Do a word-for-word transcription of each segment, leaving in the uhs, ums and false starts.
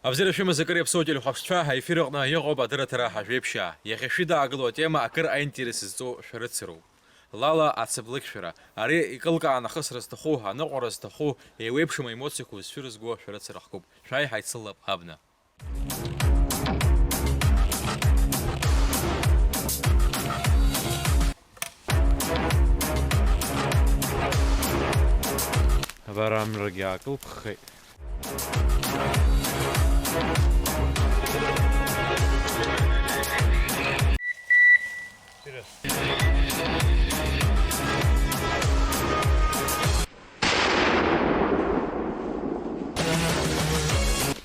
Абзиара шәымаз, акыр иаԥсоу телехәаԥшцәа, аефир аҟны иҟоуп адырраҭара Ҳажәеиԥшьаа. Иахьа шәыдаагалоу атема акыр аинтерес зҵоу шәарыцароуп. Лала ацаблыкьшәара. Ари икылкааны ахысра зҭаху, аныҟәара зҭаху, еиуеиԥшым аемоциақәа зшәырызго шәарыцара хкуп. Шәааи ҳаицылап абна. Абар амрагьы аакылԥххеит.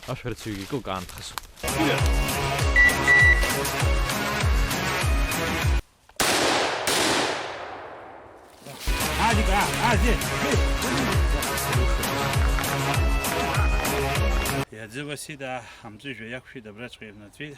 Ашәарыцаҩгьы икылкаан дхысуп. Адик, а, а, здесь, здесь. Иаӡывасит, а, амҵәыжәҩа иақәшәеит, абраҵәҟьа ирнаҵәеит.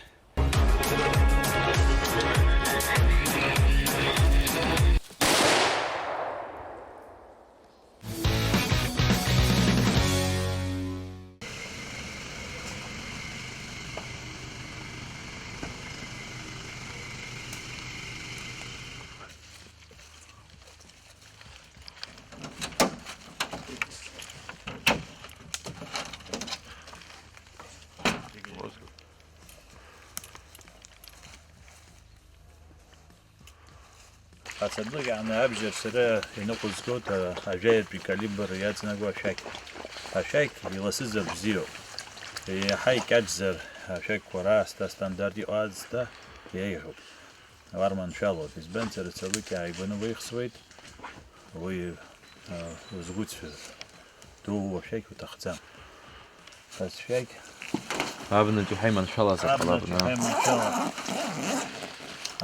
Ацаблыкь ааны абџьар сара иныҟәызгоит, а, ажәаҩатәи калибр иаҵанакуа ашәақь. Ашәақь иласызар бзиоуп. Еиҳа икьаҿзар, ашәақьқәа раасҭа астандарт иҟазҵа иеиӷьуп. Уарманшәалоуп, избанзар, ацаблыкь ааигәаны уеихсуеит, уи, а, узгәыцәыз. Дуу ашәақь уҭахӡам. Ашәақь. Абнаҿ иҳаиманшәалазар ҟалап, абнаҿ иҳаиманшәалар.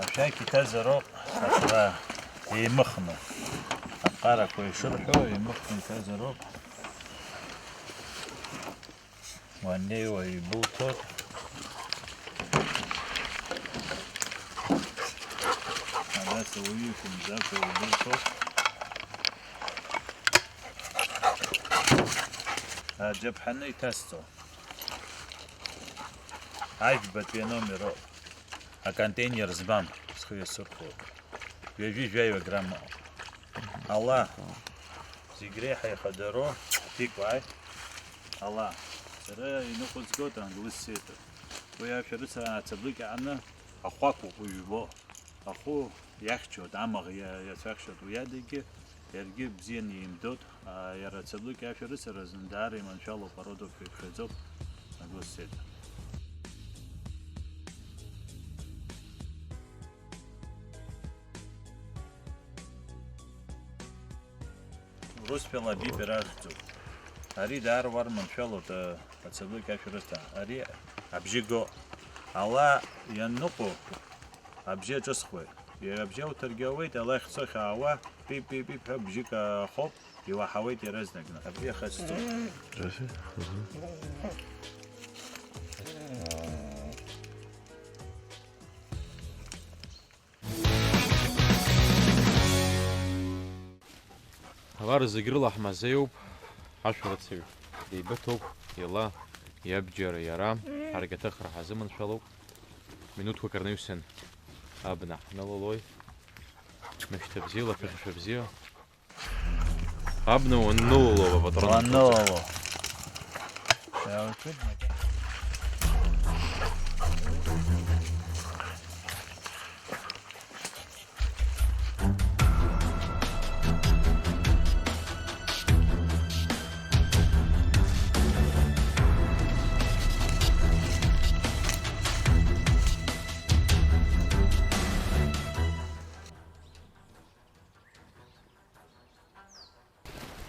Ашәақь иҭазароуп, аха еимыхны. Аԥҟарақәа ишырҳәо, еимыхны иҭазароуп. Уаннеиуа ибуҭоит. Абас ауаҩы иқәымӡакәа ибуҭоит. Аџьаԥҳаны иҭасҵо. Ажәбатәи аномер ауп. Аконтейнер змам, схы иасырхәоит. Ҩажәи жәаҩа грамм. Ала, зегь реиҳа ихадароу, ҳҭикәааи. Ала, сара иныҟәызгоит англыз сеҭр. Уи ашәарыцара ацаблыкь ааны ахәақәоуп уи жәбо. Ахәы иахьчоит, амаӷ иа-, иацәахьчоит, уи адагьы иаргьы бзианы еимдоит. А, иара ацаблыкь ашәарыцара азын даара иманшәалоуп, ародақәа иԥхьаӡоуп, англыз сеҭр. Урысшәала бипер ахьӡуп. Ари даара уарманшәалоуп, а, ацаблыкь ашәарыцара. Ари абжьы го. Ала ианныҟәо, абжьы аҿысхуеит. Иара абжьы ауҭаргьы ауеит, ала ихцо хьаауа, пип-пип-пип ҳәа бжьык аахоуп, иуаҳауеит иаразнакны. Абри ахьыцҵо. Абар зегь рыла ҳмазеиуп, ҳашәарыцаҩ деибыҭоуп, ила, иабџьар иара, ҳаргьы аҭыхра ҳазыманшәалоуп. Минуҭқәак рнаҩсан абна ҳнылалоит. Мышьҭа бзиала, ԥыхьашәа бзиа. Абна уаннылало апатрон. Уаннылало.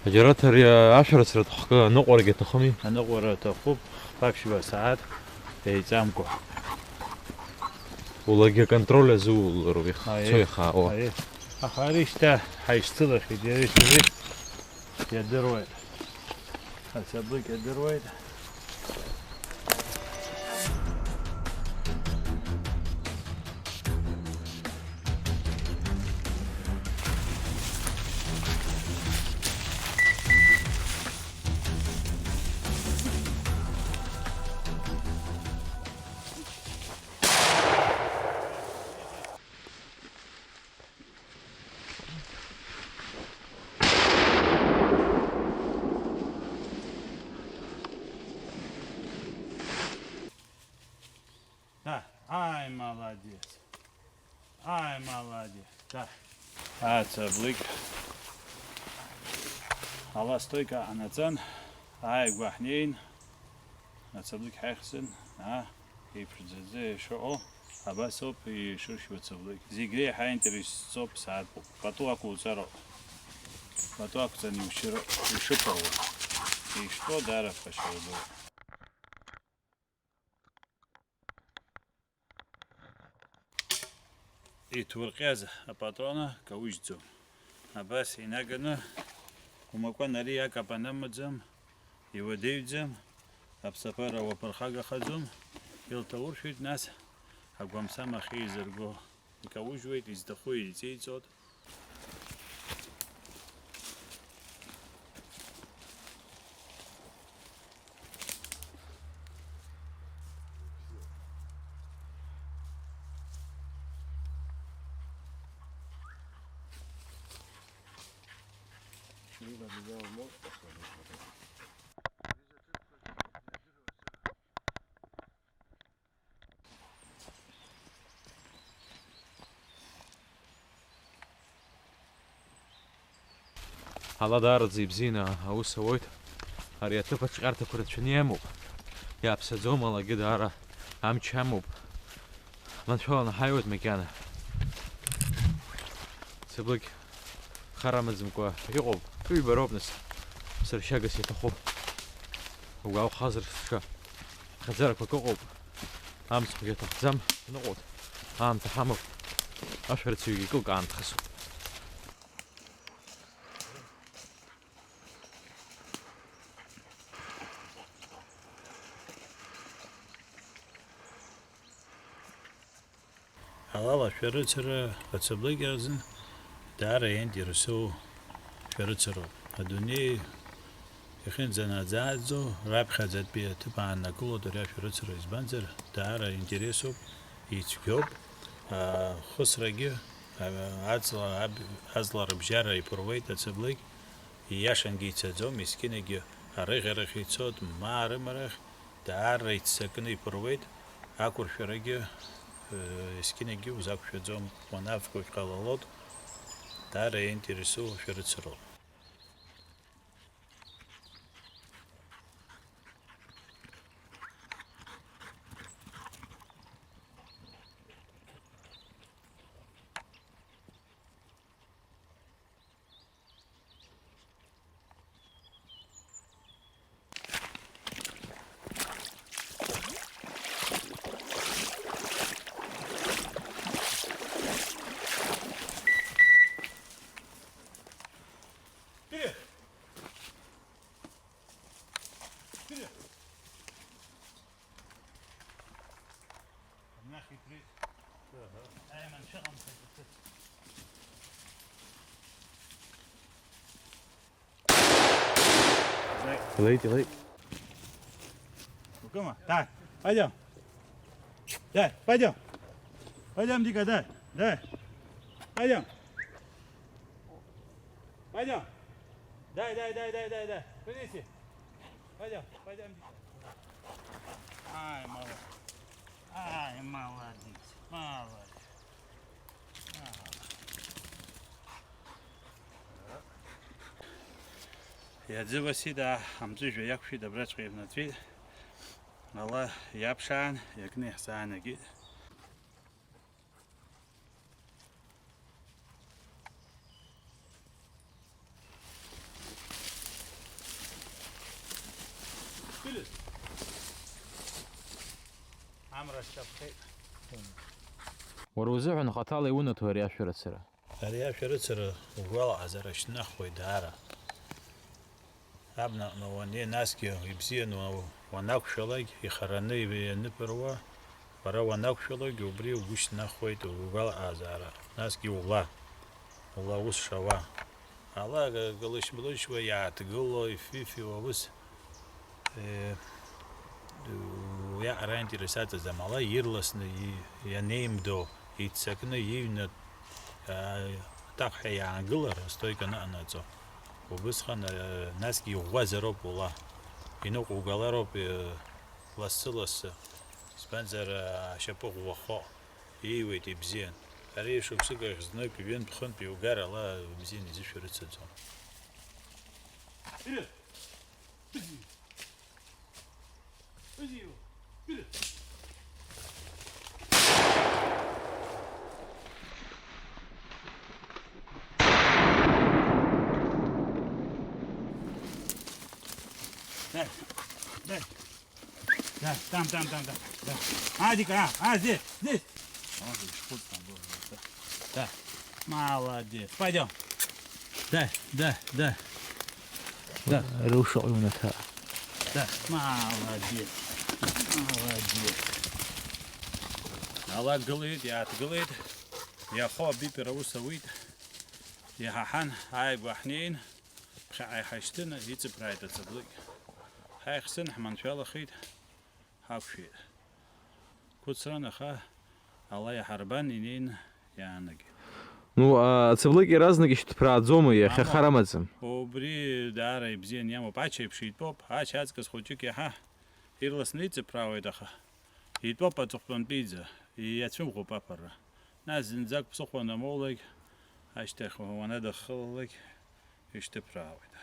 Џьараҭ, ари ашәарыцаратә хкы аныҟәарагьы аҭахыми? Аныҟәара аҭахуп, хԥа-ԥшьба сааҭ еиҵамкәа. Улагьы аконтроль азуулароуп, ихцо, аиеи, ихаауа. Аиеи. Аха ари шьҭа ҳаишьцылахьеит, иара ишьҭахьеит, иадыруеит. Ацаблыкь адыруеит. Молодец. Ай, молодец. Да. Ацаблик. Ала стойка анаҵан, ааигәа ҳнеин, ацаблик ҳаихсын, аа, иԥшӡаӡа ишыҟоу, абас ауп ишыршьуа ацаблик. Зегь реиҳа интересоуп саатәуп. Пату ақәуҵароуп. Пату ақәҵан иушьыр-, ишыԥыруа. Иштәоу даара ԥхашьаразоуп. Иҭурҟьаз апатрона каужьӡом. Абас инаганы умакәан ари акапан амаӡам, иуадаҩӡам, аԥсабара уаԥырхагахаӡом, илҭауршәит, нас агәамсам ахьеизырго икаужьуеит, изҭаху иҵеиҵоит. Ала даараӡа ибзианы аус ауеит. Ари аҭыԥ аҿҟьарҭақәа рацәаны иамоуп. Иааԥсаӡом, алагьы даара амч амоуп. Маншәаланы ҳаиуеит макьана. Цыблыкь хар амаӡамкәа иҟоуп. Ҩба роуп, нас, ԥсыршьагас иаҭахуп. Угәалхазар сша. Хьаӡарақәак ыҟоуп. Амцхәгьы аҭахӡам, ныҟәоит. Аамҭа ҳамоуп. Ашәарыцаҩгьы икылкаан дхысуп. Алал ашәарыцара ацаблыкь азын даара иинтересоу шәарыцароуп. Адунеи иахьынӡанаӡааӡо, раԥхьаӡатәи аҭыԥ ааннакылоит ари ашәарыцара, избанзар, даара интересуп, ицәгьоуп, ахысрагьы, а, аҵла, аб-, аҵла рыбжьара иԥыруеит ацаблыкь, ииашангьы ицаӡом, есқьынагьы арыӷьарахь ицоит, ма арымарахь, даара иццакны иԥыруеит, ақәыршәарагьы, э, есқьынагьы узақәшәаӡом, уанавҵуагь ҟалалоит, даара иинтересу шәарыцароуп. Лейте, лейте. Давай, пойдем. Давай, пойдем. Пойдем, Дика, давай. Давай. Пойдем. Пойдем. Дай, дай, дай, дай, дай, дай. Принеси. Пойдем, пойдем, Дика. Ай, молодец. Ай, молодец. Молодец. Ага. Иаӡы Васида амҵәыжәҩа иақәшәеит, абраҵәҟьа ирнатәеит. Ала иаԥшаан, иакны иаҳзаанагеит. Амра сшьапхеит. Уара узыҳәан хаҭала иунаҭои ари ашәарыцара? Ари ашәарыцара угәалаҟазар шьҭнахуеит даара. Абнаҟны уаннеи, насгьы ибзианы уа-, уанақәшәалак, ихараны ианыԥыруа, уара уанақәшәалак, убри угәы шьҭнахуеит угәалаҟазаара, насгьы ула, ула ус шауа. Ала га-, галышь-млышьуа иааҭгыло, ифҩы-фҩуа ус, э, уиаҟара аинтерес аҵаӡам. Ала ирласны и-, ианеимдо, иццакны иҩны, а, атахҳәа иаангылар, астойка анаҟанаҵо. Убысҟан, э, насгьы иӷәӷәазароуп ула. Иныҟәугалароуп, э, лассы-лассы. Избанзар, э, ашьапы ӷәӷәахо. Ииуеит, ибзиан. Ари шықәсык ахь знык, ҩынтә-хынтә иугар ала, ибзиан, изышәарыцаӡом. Дай, дай. Да, там, там, там, там. Да. Адик, а, а, здесь, здесь. Вот здесь, вот там был. Да. Да. Молодец. Пойдем. Да, да, да. Да. Рушил именно так. Да. Молодец. Молодец. Ала гылит, иааҭгылеит. Иахо абипер аус ауит. Иҳаҳан, ааигәа ҳнеин. Ԥхьаҟа иҳашьҭын, иҵыԥрааит ацаблыкь. Ҳаихсын, ҳманшәалахеит, ҳақәшәеит. Хәыцран, аха ала иаҳарбан, инеины иаанагеит. Ну, а, ацаблыкь иаразнак ишьҭыԥрааӡома, иахьа Амала, хар амаӡам? Убри даара ибзиан иамоуп, ачеиԥш итәоуп, ача аҵкыс хәыҷык иаҳа ирласны иҵыԥраауеит, аха итәоуп аҵыхәтәантәиӡа, иацәымӷуп аԥырра. Нас зынӡак ԥсыхәа анамоулак, ашьҭахь уанадыххылалак, ишьҭыԥраауеит.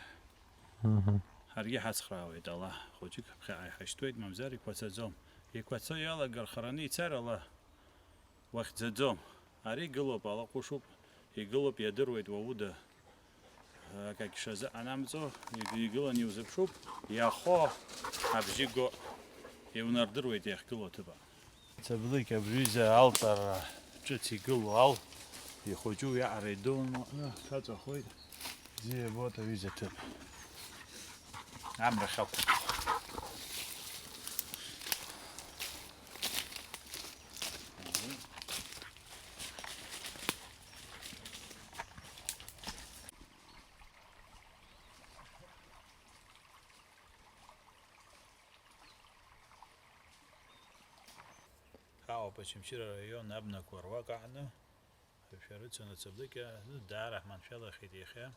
Мгм. Ҳаргьы ҳацхраауеит ала, хәыҷык ԥхьаҟа иҳашьҭуеит, мамзар иқәацаӡом. Иқәацо иалагар хараны ицар ала, уахьӡаӡом. Ари гылоуп, ала ҟәышуп, игылоуп, иадыруеит уауда. Акагь шазыҟанамҵо, иг-, игылан иузыԥшуп, иахо абжьы го, иунардыруеит иахьгылоу аҭыԥаҟны. Ацаблыкь абри ҩыза алҵара ҿыц игылоу ал, ихәыҷу иаҟара идуны саҵәахуеит. Бзиа ибоит аҩыза ҭыԥ. Амра хьақәуп. Ҳаоуп Очамчыра араион абнақәа руак аҟны, ашәарыцаҩ ацаблыкьа даара ҳманшәалахеит иахьа.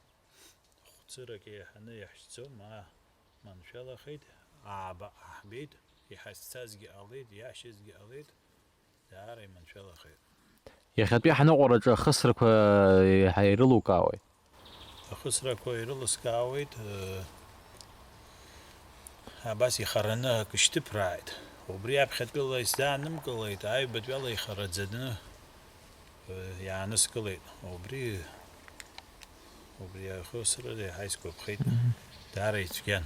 Хәцырак еиҳаны иаҳшьӡом, аа, маншәалахеит, ааба ааҳбеит, иҳазцазгьы ҟалеит, иашьазгьы ҟалеит, даара иманшәалахеит. Иахьатәи ҳныҟәараҿы ахысрақәа еиҳа ирылукаауеит. Ахысрақәа ирылыскаауеит, э, абас ихараны акы шьҭыԥрааит. Убри аԥхьатәыла исзаанымкылеит, аҩбатәи ала ихараӡаны, э, иааныскылеит. Убри, убри ахысра еиҳа исгәаԥхеит. Мгм. Даара ицәгьан.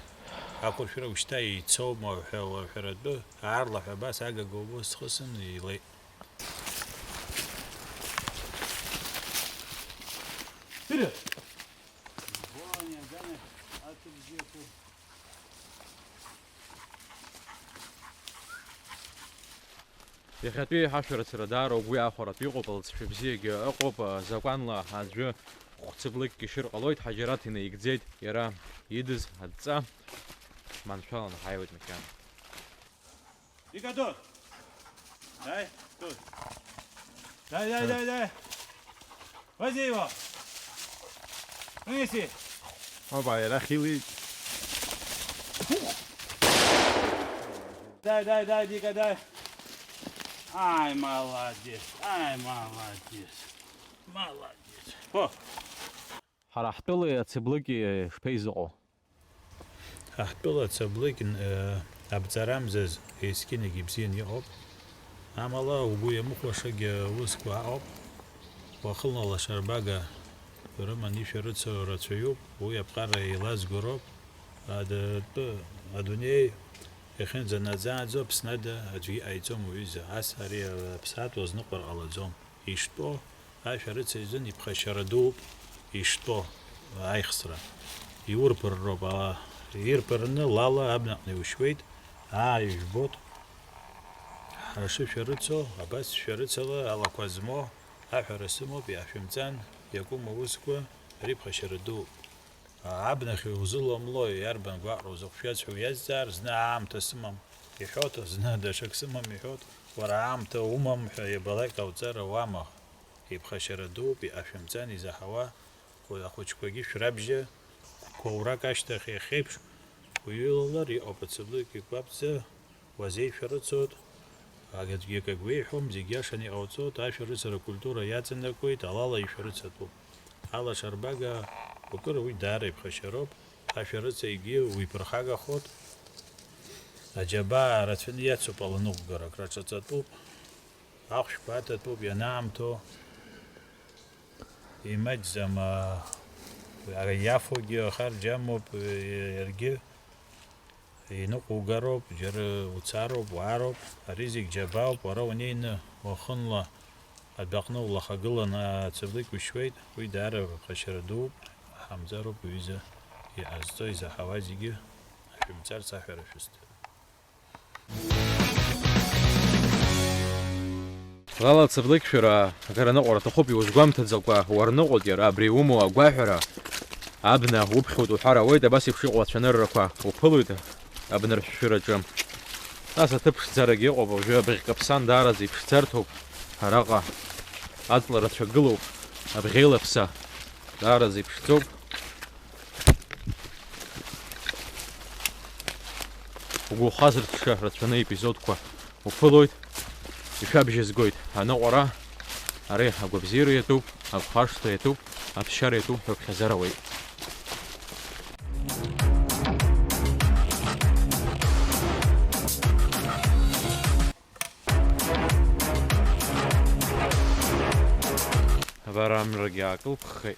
Ақәыршәара ушьҭа еицоума ҳәа уҳәаратәы, аарлаҳәа абас агага убо схысын илеит. Вперед! Иахьатәи ҳашәарыцара даара угәы иахәаратәы иҟоуп, алҵшәа бзиагьы ыҟоуп, закәанла аӡәы хәцыблыкьгьы шьыр ҟалоит, Ҳаџьараҭ инаигӡеит, иара идыз адҵа маншәаланы ҳааиуеит макьана. Ига, тут! Дай, тут! Дай, дай, дай, дай! Возьми его! Принеси! Опа, иара хиуеит. Дай, дай, дай, Дика, дай! Ай, молодец! Ай, молодец! Молодец! О! Ҳара ҳтәылеи ацаблыкьи шԥеизыҟоу? Ҳа ҳтәыла ацаблыкь, э, абҵарамзаз есқьынагь ибзианы иҟоуп. Амала угәы иамыхәашагьы аусқәа аҟоуп. Уахынла лашарбага рыман ишәарыцо рацәаҩуп, уи аԥҟара еилазго роуп. Адатәы адунеи иахьынӡанаӡааӡо Аԥсны ада аӡәгьы иҟаиҵом уҩыза. Ас ари аԥсаатә уазныҟәар ҟалаӡом. Иштәоу ашәарыцаҩ изын иԥхашьара дууп, иштәоу аихсра. Иурԥырроуп, ала, ирԥырны лала абнаҟны иушьуеит, аа, ижәбоит. Ҳара шышәарыцо, абас шәарыцала алақәа змоу аҳәара сымоуп, иаашәымҵан, иакәым аусқәа, ари ԥхашьара дууп. Абнахь иузыламлои, иарбан гәаҟроу, закә шәазҳәо уиазҵаар, зны аамҭа сымам иҳәоит, зны даҽак сымам иҳәоит, уара аамҭа умам ҳәа иабалак ҟауҵар ауама? Иԥхашьара дууп, иҟашәымҵан изаҳауа, ахәыҷқәагьы шәрабжьа, қәоурак ашьҭахь иахьеиԥш, уҩылалар иҟоуп ацаблыкь икәаԥӡа, уазеишәарыцоит, Аӡәгьы акагь уеиҳәом, зегь иашаны иҟауҵоит, ашәарыцара акультура иаҵанакуеит, алала ишәарыцатәуп. Алашарбага, акыр уи даара иԥхашьароуп, ашәарыцаҩгьы уиԥырхагахоит. Аџьабаа рацәаны иацуп аланыҟәгара, акраҿаҵатәуп, ахәшәқәа аҭатәуп ианаамҭоу. Имаҷӡам, аа, иафогьы ахарџь амоуп, иаргьы иныҟәугароуп, џьара уцароуп, уаароуп, ари зегь џьабаауп, уара унеины уахынла адәаҟны улахагыланы ацаблыкь ушьуеит, уи даара ԥхашьара дууп, ҳамӡароуп уҩыза иҟазҵо, изаҳауа зегьы ашәымҵарц аҳәара шәысҭоит. Лала, цаблыкьшәара агараныҟәара аҭахуп, иузгәамҭаӡакәа уарныҟәоит иара, абри иумоу агәаҳәара, абна уԥхьоит уҳәар ауеит, абас еиԥш иҟоу ацәаныррақәа уԥылоит абнаршәшәыраҿы. Нас аҭыԥ ԥшӡарагьы ыҟоуп, уажәы абыӷь каԥсан даараӡа иԥшӡарҭоуп араҟа, аҵла рацәа гылоуп, абӷьеилаԥса даараӡа иԥшӡоуп. Угәы ухазырҽҽа рацәаны аепизодқәа уԥылоит, ишәабжьазгоит аныҟәара, ари агәабзиара иатәуп, агәхашҭра иатәуп, аԥсшьара иатәуп ҳәа уԥхьаӡар ауеит. Абар амрагьы аакылԥххеит.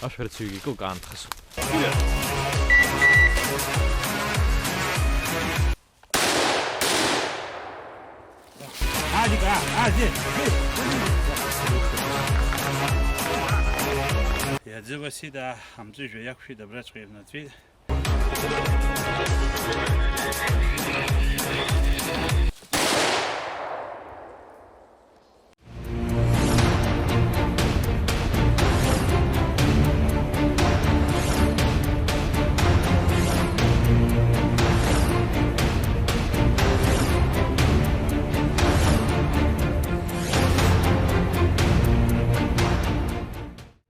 Ашәарыцаҩгьы икылкаан дхысуп. Адик, а, а, зи, зи. Иаӡывасит, а, амҵәыжәҩа иақәшәеит, абраҵәҟьа ирнаҵәеит.